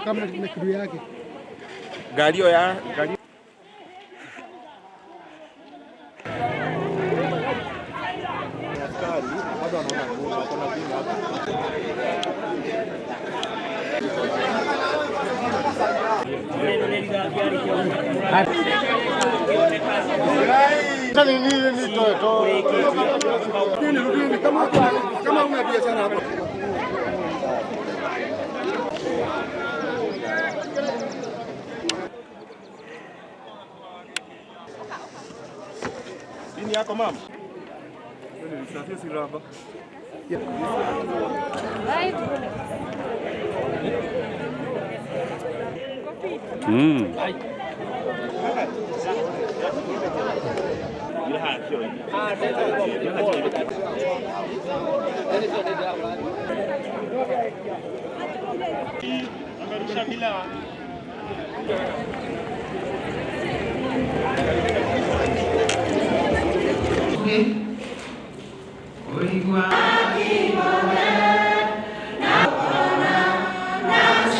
Kama na kitu yake. Ngari ĩyo ya ngari. Askari bado wanaona ngumu, wako na bima hapa. Rudini, rudini kama una biashara hapa. Nini yako mama?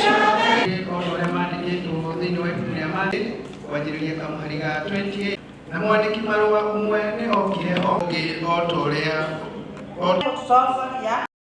Ũrĩa mandĩkĩtwo thĩinĩ wa ibuku rĩa Maandĩko kwanjĩrĩria kamũhari ga 28. Na mwandĩki marũa ũmwe nĩ okire ho ũngĩ o ta ũrĩa o Solve ya.